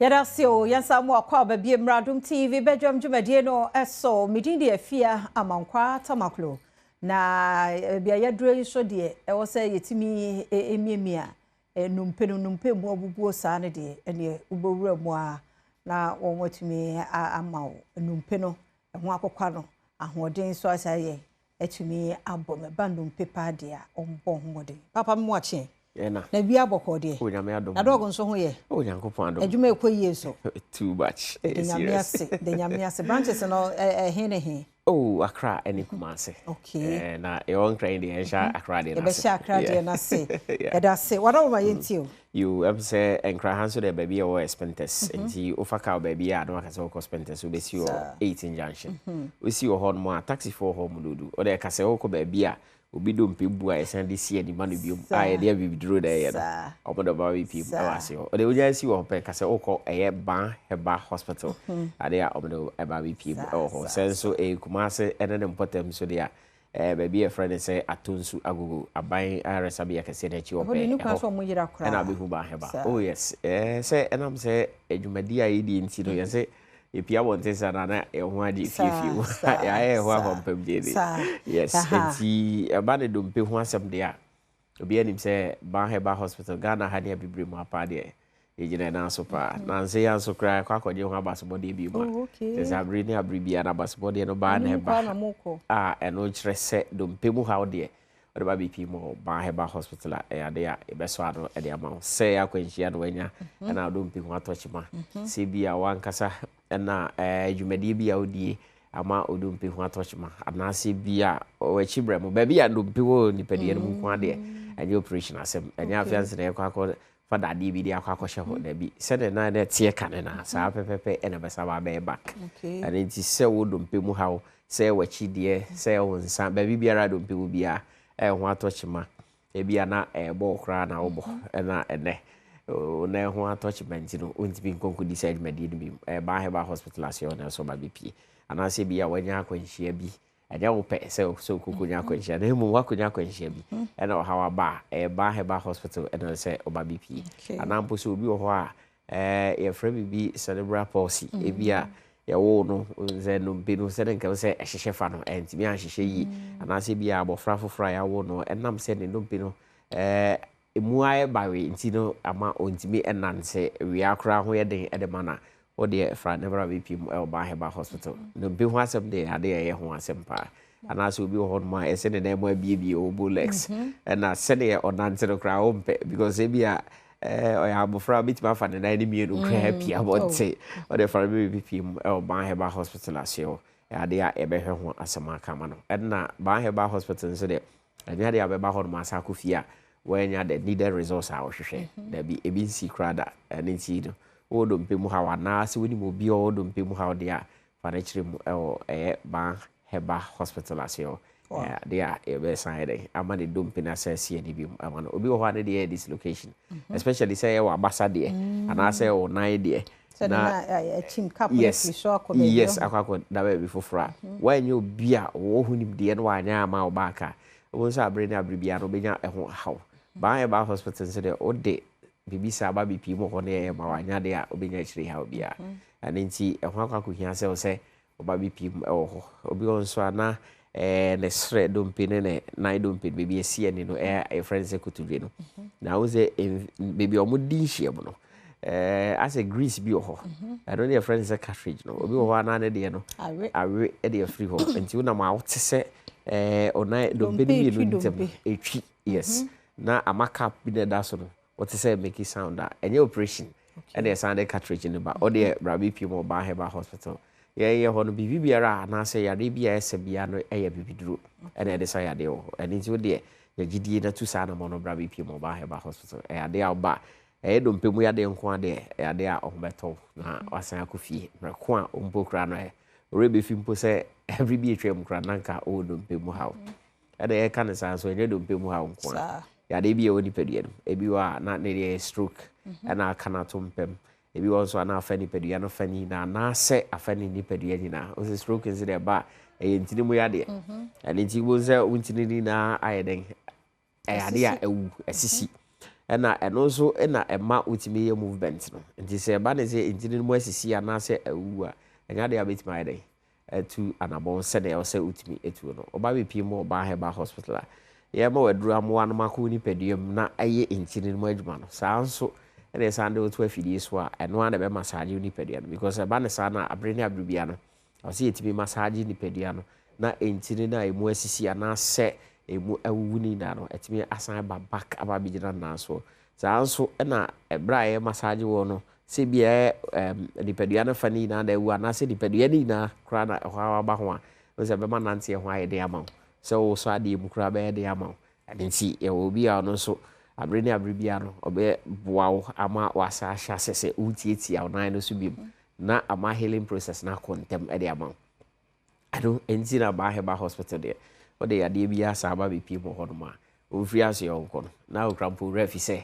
Yɛda ase o, yɛnsa mu akɔ aba bie mmra Adom TV badwam dwumadie no ɛso. Medin de Afia Amankwa Tamaklo. Na bia yɛduro yi nso deɛ, ɛwɔ sɛ yɛtumi emiamia nnompe no, nnompe mu abubuo saa no deɛ, ɛneɛ wobɛwura mu a na wɔn atumi ama wo nnompe no ɛho akokwa no, ahoɔden nso asa yɛ atumi abɔ mɛba nnompe paa deɛ a ɔmbɔ ho mmɔden. Papa, mo akye. Ɛna. Na bia bɔkɔɔ deɛ. Onyame adom. Na dɔg nso ho yɛ. Onyankopɔn adom. Adwuma ɛkɔ yie nso. Too much. De Nyame ase, de Nyame ase. Branches no ɛhe ne he? Oh, Accra ɛne Kumasi. Na yɛwɔ Nkran deɛ, yɛnhyɛ Accra deɛ n'ase. Yɛbɛhyɛ Accra deɛ n'ase. Yɛda ase. Wada wo ma yɛntie o. Yo, ɛm sɛ Nkran ha nso deɛ, baabi a ɛwɔ Spintex. Nti wofa car baabi a na waka sɛ wokɔ Spintex, wobɛsi wɔ 18 Junction. Wosi wɔ hɔ nom a, taxifoɔ hɔ mu dodo. Wode ka sɛ wokɔ baabi a obi dompe bu a yɛsan de si anim ano biom a yɛde abibiduro na ɛyɛ no, ɔmo de ɔba bɛpie mu ɛwɔ ase hɔ. Ɔde wonya si wɔ hɔ pɛ, ka sɛ wokɔ ɛyɛ Ban Herbal Hospital ade a, ɔmo de ɛba bɛpie mu ɛwɔ hɔ. Sɛ nso ɛyɛ Kumase ɛne ne mpɔtam nso deɛ a, baabi a yɛfrɛ no sɛ Atonsu Agogo, aban ayaresabea kɛseɛ no akyi hɔ pɛɛ, ɛhɔ ɛna abɛhu Ban Herbal. Oh yes, sɛ ɛnam sɛ adwumadi a yɛdi nti no, yɛsɛ yɛpia abɔnten sa na yɛn ho agye fiefie mu, yɛayɛ yɛn ho akɔmpam gye de. Yes, nti ɛba ne dompe ho asɛm deɛ a, obi anim sɛ Ban Herbal Hospital, Ghana ha ne abibire mu apa deɛ, yɛgyina ɛnan so paa. Nansa yi nso koraa ɛkɔ akɔgye ho abasobɔdeɛ bi mu a, kyerɛ sɛ abere ne abere biara na abasobɔdeɛ no baa na ɛba a, ɛno kyerɛ sɛ dompe mu haw deɛ, wɔde ba bɛpii mu wɔ Ban Herbal Hospital a, ɛyɛ ade a yɛbɛsɔ ano de ama wo. Sɛ ɛyɛ akwanhyia na wanya ɛna dompe ho atɔ kyima, sɛ bi a wankasa ɛna dwumadie bi a wodie ama odompe ho atɔ kyima, anaasɛ bi a wɔakyi brɛ mu baabi a dompe wɔ nipadua no mu nko adeɛ, ɛnyɛ operation asɛm, ɛnyɛ afei ansa na yɛkɔ akɔ fa dadeɛ bi de akɔ akɔhyɛ hɔ. Dabi, sɛdeɛ na na ɛteɛ ka ne na saa pɛpɛpɛ ɛna bɛsa ba bɛyɛ back. Ɛno nti sɛ wo dompe mu haw, sɛ wakyi deɛ, sɛ wo nsa baabi biara dompe mu biara ɛho atɔ kyima, ebi a na ɛbɔ wo koraa na wobɔ ɛna ɛnɛ na ɛho atɔ kyima nti no wontumi nkɔnkɔdi saa dwumadie no bi mu, ɛyɛ Herbal Hospital ase hɔ na ɛsɛ ɔba bɛpie. Anaasɛ bi a wanya akwanhyia bi, ɛnyɛ wo pɛ sɛ wokɔkɔnya akwanhyia na mmom woakɔnya akwanhyia bi ɛna ɔhaw aba a, ɛyɛ Ban Herbal Hospital ɛna sɛ ɔba bɛpie. Anaa mpo sɛ obi wɔ hɔ a yɛfrɛ biribi cerebral palsy, ebi a yɛwoo no sɛ nnompe no sɛde nka sɛ ɛhyehyɛ fa no ɛntumi anhyehyɛ yie, anaasɛ bi a abɔfra foforɔ a yɛawo no, ɛnam sɛ ne nnompe no emu ayɛ bawe nti no ama ɔntumi ɛnante wia koraa ho yɛ den ɛde ma na wodeɛ fra ne bra bɛpie mu ɛwɔ Ban Herbal Hospital. Nnompe ho asɛm deɛ, ade a ɛyɛ ho asɛm paa. Anaasɛ obi wɔ hɔ nom a ɛsɛ ne nan mu abiebie, ɔwɔ bow legs, ɛna sɛdeɛ ɔnante no koraa wompɛ, because ebi a ɔyɛ abɔfra a obɛtumi afa ne nan ne mmienu koraa apia abɔnten, ɔde fa no bɛbɛpie mu ɛwɔ Ban Herbal Hospital aseɛ hɔ, ade a yɛbɛhwɛ ho asɛm aka ama no. Ɛna Ban Herbal Hospital nso deɛ, ɛnyɛ adeɛ a bɛba hɔ nom asa akɔ fie a wɔanya the needed results a wɔhwehwɛ. Dabi, ebi nsi koraa da. Ɛno nti no, wowɔ dompe mu haw anaasɛ wonim obi a ɔwɔ dompe mu haw deɛ a, fa no kyerɛ mu ɛwɔ ɛyɛ Ban Herbal Hospital ase hɔ, adeɛ a yɛbɛsan yɛ dɛn ama ne dompe no asɛ asi ani bi mu ama no. Obi wɔ hɔ a ne deɛ yɛ dislocation, especially sɛ ɛyɛ wɔ abasa deɛ anaasɛ wɔ nan deɛ na yes, akɔ da baabi foforɔ a woanyɛ obi a ɔwɔ ho nimdeɛ no wanyɛ ama wo baaka a, wɔn nso abere ne abere biara no wobɛnya ɛho haw. Ban Herbal Hospital nso deɛ, wode biribi saa ba bɛpie mu hɔ ne ɛyɛ ma wanyɛ adeɛ a wobɛnya akyire haw biara. Ɛno nti ɛho akɔ akɔhia sɛ wo sɛ ɔba bɛpie mu ɛwɔ hɔ. Obi wɔ nso a na ne serɛ dompe ne ne nan dompe no baabi asi ani no, ɛyɛ yɛfrɛ no sɛ kotodwe no, na wo sɛ baabi a wɔdi nhyiam no, asɛ grease bi wɔ hɔ, ɛno ne yɛfrɛ no sɛ cartilage no. Obi wɔ hɔ a na ne deɛ no awe de afiri hɔ, nti wonam a wote sɛ ɔnan dompe no mmienu ntam ɛtwi. Yes, na ama cap bi na ɛda so no, wote sɛ make sound a, ɛnyɛ operation ɛna ɛsan de cartilage no ba. Ɔdeɛ bra bɛpie mu ɔbaa Herbal Hospital. Yɛyɛ hɔ no, biribi biara a anaasɛ yadeɛ bi a ɛsɛ biara no, ɛyɛ bibiduro ɛna ɛde sa yadeɛ wɔ hɔ. Ɛno nti wodeɛ yɛgyidie na tu saa anamɔ no bra bɛpie mu ɔbaa Herbal Hospital. Ɛyɛ adeɛ a woba a, ɛyɛ dompe mu yadeɛ nko adeɛ, ɛyɛ adeɛ a ɔho bɛtɔ na wasan akɔ fie mmerɛ ko a ɔmpo koraa no ɛ ɔwerɛ bɛfi mpo sɛ ɛbere bi atwa mu koraa na nka ɔwɔ dompe mu haw. Ɛna yɛka no saa nso, ɛnyɛ dompe mu haw nko a, yadeɛ bi a ɛwɔ nipadua no, ebi wɔ a na ne deɛ yɛ stroke ɛna aka no ato mpam, ebi wɔ nso a na afa nipadua no fa nyinaa anaasɛ afa ne nipadua nyinaa. Ɔsɛ stroke nso deɛ, ɛba a, ɛyɛ ntini mu yadeɛ. Ɛno nti wo sɛ wo ntini nyinaa ayɛ dɛn, ɛyɛ adeɛ a ɛwu ɛsisi. Ɛna ɛno nso na ɛma wotumi yɛ movement no. Nti sɛ ɛba ne sɛ ntini no mu asisi anaasɛ awuwu a, ɛnyɛ adeɛ a wobɛtumi ayɛ dɛn atu anabɔn sɛdeɛ ɛwɔ sɛ wotumi tuo no. Woba bɛpie mu wɔ Ɔbaa Herbal Hospital a, yɛma wo aduro amoa no ma akɔ wo nipadua mu na ayɛ ntini no mu adwuma no. Saa nso na yɛsan de wo to afidie so a, ɛno ara na ɛbɛ massage wo nipadua no, because ɛba ne saa no a, abere ne abere biara no, ɛwɔ sɛ yɛtumi massage nipadua no na ntini no a ɛmu asisi anaasɛ ɛmu awuwu no nyinaa no, atumi asan aba back aba abɛgyina ne nan soɔ. Saa nso na ɛberɛ a yɛ massage wɔ no, sɛ bi ɛyɛ nipadua no fa no nyinaa na awu anaasɛ nipadua no nyinaa koraa na ɛhɔ ara aba ho a, wohu sɛ ɛbɛma nanteɛ ho ayɛ den ama wo. Sɛ wosɔ adeɛ mu koraa bɛyɛ den ama wo. Ɛno nti yɛwɔ obi a ɔno nso abere ne abere biara no ɔbɛboa wo ama wasa ahyɛ ase sɛ wotiatia wo nan no so biom na ama healing process no akɔ ntɛm de ama wo. Ɛno nti na Baa Herbal Hospital deɛ, wode yadeɛ biara saa ba bɛpie mu wɔ hɔnom a, ɔmfiri aseɛ ɔnkɔ no, na ɔkura mpo werɛ afi sɛ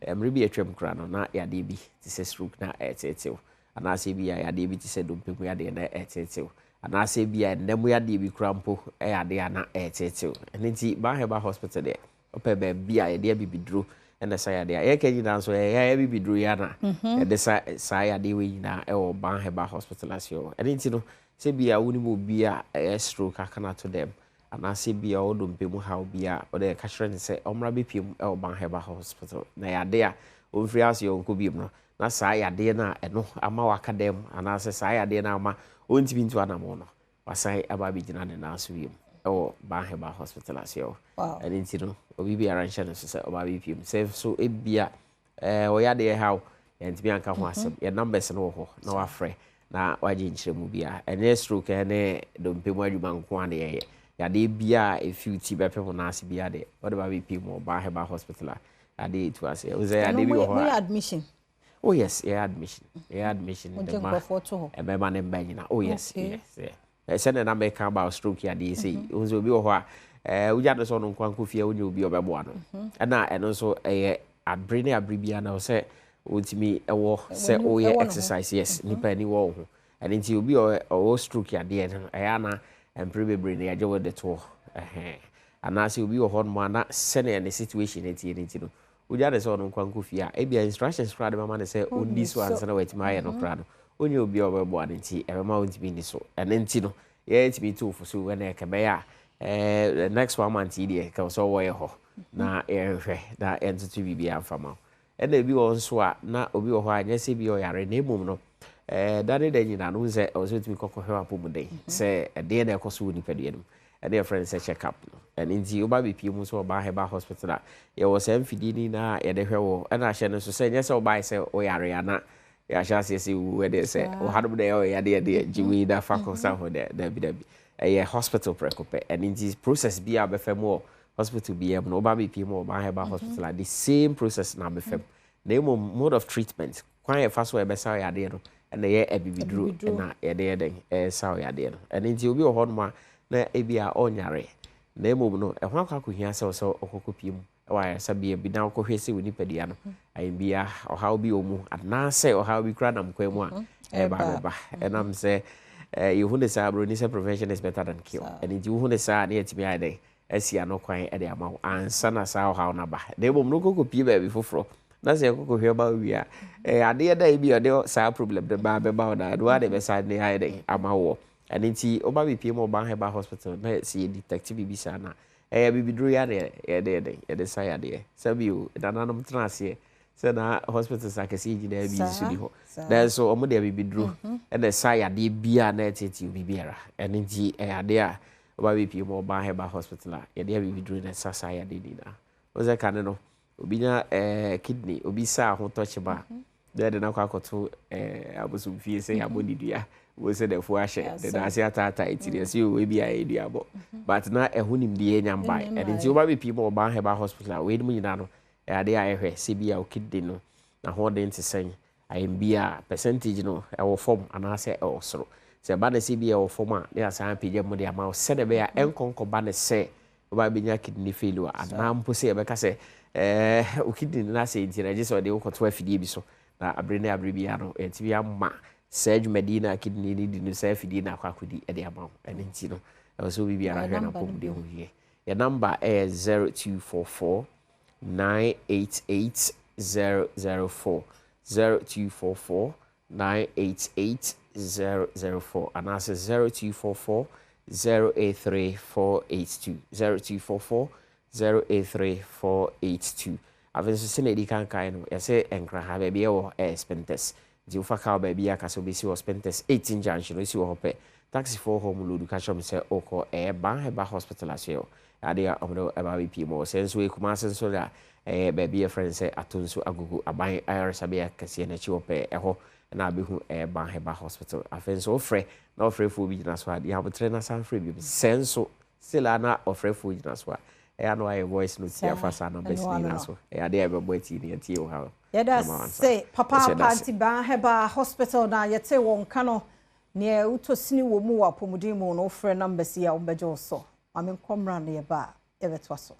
mmerɛ bi atwam koraa no, na yadeɛ bi te sɛ stroke na ɛreteetew, anaasɛ bi a yadeɛ bi te sɛ dompe mu yadeɛ na ɛreteetew, anaasɛ bi a ɛnna mu yadeɛ bi koraa mpo yɛ adeɛ a na ɛreteetew. Ɛno nti Baa Herbal Hospital deɛ, wopɛ baabi a yɛde abibiduro na ɛsa yadeɛ a, yɛka nyinaa nso ɛyɛ yɛn abibiduro yi ara na yɛde sa saa yadeɛ wei nyinaa wɔ Ban Herbal Hospital ase hɔ. Ɛno nti no, sɛ bi a wonim obi a ɛyɛ stroke aka no ato dɛm, anaasɛ bi a ɔwɔ dompe mu haw bi a, wode ka kyerɛ no sɛ ɔmmra bɛpue mu wɔ Ban Herbal Hospital. Na yadeɛ a ɔmfiri aseɛ ɔnkɔ biom no, na saa yadeɛ no a ɛno ama waka dɛm anaasɛ saa yadeɛ no ama ɔntumi ntu anammɔn no, Wasan aba abɛgyina ne nan so bio wɔ Ban Herbal Hospital ase hɔ. Ɛno nti no, obi biara nhyɛ no so sɛ ɔba abɛpie mu. Sɛ so ebia ɔyɛ adeɛ haw, yɛntumi anka ho asɛm. Yɛn numbers no wɔ hɔ na wafrɛ na wagye nkyerɛmu biara. Ɛnyɛ stroke ne dompe mu adwuma nko ara na yɛyɛ. Yadeɛ biara a ɛfi wo ti bɛpem wo nan ase biara deɛ, wode ba abɛpie mu wɔ Ban Herbal Hospital a, adeɛ ɛtu aseɛ. Wo sɛ yadeɛ bi wɔ hɔ a. Moyɛ admission? Oh yes, yɛyɛ admission. Yɛyɛ admission de ma mmarima ne mmaa nyinaa. Oh yes, yes. Yeah. Sɛdeɛ na mɛka about stroke yadeɛ yi sɛ yi, wohu sɛ obi wɔ hɔ a, wogya no sɛ ɔno nko ankɔ fie a wonyɛ obi a ɔbɛboa no. Ɛna ɛno nso ɛyɛ abere ne abere biara na sɛ wotumi ɛwɔ sɛ woyɛ exercise, yes, nipa ani wɔ wo ho. Ɛno nti obi a ɔwɔ stroke yadeɛ no, ɛyɛ ana mpere bebree na yɛgye wo de toɔ. Anaasɛ obi wɔ hɔ nom a na sɛdeɛ ne situation teɛ no nti no, Wogya no sɛ ɔno nko ara nkɔ fie a, ebia instructions koraa a wode bɛma no sɛ ɔnni so ansa na watumi ayɛ no koraa no, ɔnnya obi a ɔbɛboa no nti, ɛbɛma ɔntumi nni so. Ɛno nti no, yɛtumi tu wo fo sɛ ɛnna ɛka ɛbɛyɛ a, the next one month yi deɛ, ɛka sɛ ɔwɔ yɛ hɔ na yɛnhwɛ na yɛntoto biribiara mfa ma wo. Ɛnna ebi wɔ hɔ nso a, na obi wɔ hɔ a, ɛnyɛ sɛ bi ɔyare, na mmom no, da ne da nyinaa no, wohu sɛ ɛwɔ sɛ wotumi kɔkɔhwɛ w'apɔmuden sɛ ɛdeɛn na ɛkɔ so wɔ nipadua no mu. Ɛno yɛfrɛ no sɛ check up no. Ɛno nti woba bɛpie mu nso wɔ Ban Herbal Hospital a, yɛwɔ saa mfidie no nyinaa a yɛde hwɛ wɔ. Ɛna ahyɛ no nso sɛ ɛnyɛ sɛ wobaeɛ sɛ woyare a na yɛahyɛ aseɛ sɛ wowu ɛdeɛ sɛ wo hanom na ɛyɛ wo yadeɛ deɛ gye wei na fa kɔ sa ho deɛ, dabi dabi. Ɛyɛ hospital prɛko pɛ. Ɛno nti process biara a wobɛfa mu wɔ hospital biara mu no, woba bɛpie mu wɔ Ban Herbal Hospital a, the same process na wobɛfa mu. Na mmom mode of treatment, kwan a yɛfa so a yɛbɛsa wo yadeɛ no na ɛyɛ abibiduro na yɛde yɛ dɛn ɛresa wo yadeɛ no. Ɛno nti obi wɔ hɔnom a na ebi a ɔnyare na mmom no ɛho akɔ akɔhia sɛ sɛ ɔkɔkɔpie mu wɔ ayaresabea bi na ɔkɔhwɛ sɛ wo nipadua no ayɛmbia ɔhaw bi wɔ mu anaasɛ ɔhaw bi koraa nam kwan mu a ɛreba abɛba. Ɛnam sɛ yɛhu ne saa buroni sɛ prevention is better than cure. Ɛno nti wohu ne saa a na yɛatumi ayɛ dɛn asi ano kwan de ama wo ansa na saa ɔhaw no aba. Na mmom no wokɔkɔpie baabi foforɔ na sɛ yɛkɔkɔhwɛ ma wo wie a, ɛyɛ adeɛ no a ebi ɔde saa problem no ba bɛma wo na ɛno ara na ɛbɛsan de ayɛ dɛn ama woɔ. Ɛno nti woba bɛpie mu Ɔban Herbal Hospital na sɛ yɛ detect biribi saa no a, ɛyɛ abibiduro yi ara na yɛde yɛ dɛn yɛde sa yadeɛ. Sɛbi o, nananom tena aseɛ sɛ na hospitals akɛseɛ nyinaa bi nso ni hɔ. Nanso wɔn de abibiduro na ɛsa yadeɛ biara na ɛteetee obi biara. Ɛno nti ɛyɛ adeɛ a Woba bepue mu ɔbaa herbal hospital a, yɛde abibiduro na ɛsa saa yadeɛ no nyinaa. Wohu sɛ kane no, obi nya eh, kidney, obi sa ahotɔ kyema a, na yɛde no akɔ akɔto eh, abosomfie sɛ yɛabɔ ne dua. Wohu sɛ n'afu ahyɛ, ne nan ase ataataa nti no, yɛse o, ebi a ɛyɛ duabɔ. But na ɛho nimdeɛ nya mbae. Ɛno nti woba bepue mu ɔbaa herbal hospital a, weinom nyinaa no, ɛyɛ adeɛ a yɛhwɛ sɛ bi a wo kidney no, n'ahoɔden te sɛn, Ayɛ bi a percentage no ɛwɔ fam anaasɛ ɛwɔ soro. Sɛ ɛba no sɛ bi a ɛwɔ fam a, na yɛasan apagya mu de ama wo sɛdeɛ ɛbɛyɛ a ɛnkɔ nkɔba no sɛ wobɛ abɛnya kidney failure anaa mpo sɛ yɛbɛka sɛ ɛɛ wo kidney no asɛe nti no agye sɛ wɔde wo kɔto afidie bi so na abere ne abere biara no yɛatumi ama saa dwumadie no a kidney no di no saa afidie no akɔ akɔdi de ama wo. Ɛno nti no ɛwɔ sɛ obi biara hwɛ n'apɔmuden ho yie. Yɛn number ɛyɛ 0244. 988 004, 0244 988 004 anaasɛ 0244 083 482, 0244 083 482. Afei nso, sɛnea ɛdi kan kan no, yɛsɛ Nkra ha baabi ɛwɔ ɛyɛ Spintex, nti wofa kaa baabi a, kasa wobɛsi wɔ Spintex 18 Junction. Wosi wɔ hɔ pɛ, taxifoɔ hɔ mu lodu, ka kyerɛ m sɛ wokɔ ɛyɛ Ban Herbal Hospital asoɛ adeɛ a ɔmode ɛba bɛpie mu. Sɛ nso Kumase nso de a, ɛyɛ baabi yɛfrɛ no sɛ Ato nso Agogo, aban ayaresabea kɛseɛ n'akyi wɔ pɛɛ, ɛhɔ na abɛhu ɛyɛ Ban Herbal Hospital. Afei nso wofrɛ na ɔfrɛfoɔ bi gyina so a, deɛ abotrɛ na san frɛ bi. Sɛ nso still a na ɔfrɛfoɔ gyina so a, ɛyɛ na wayɛ voice note afa saa numbers no nyinaa so. Ɛyɛ adeɛ a ɛbɛbɔ akyi ne yɛtie wɔ ha. Yɛda se papaapa. Nti Ban Herbal Hospital na yɛte wɔn ka no, neɛ wotɔ sini wɔ mu wɔ apɔmuden mu no, wofrɛ numbers yi a, wɔbɛgye wo so. Maame, nkɔmmra no, yɛba a yɛbɛtoa so.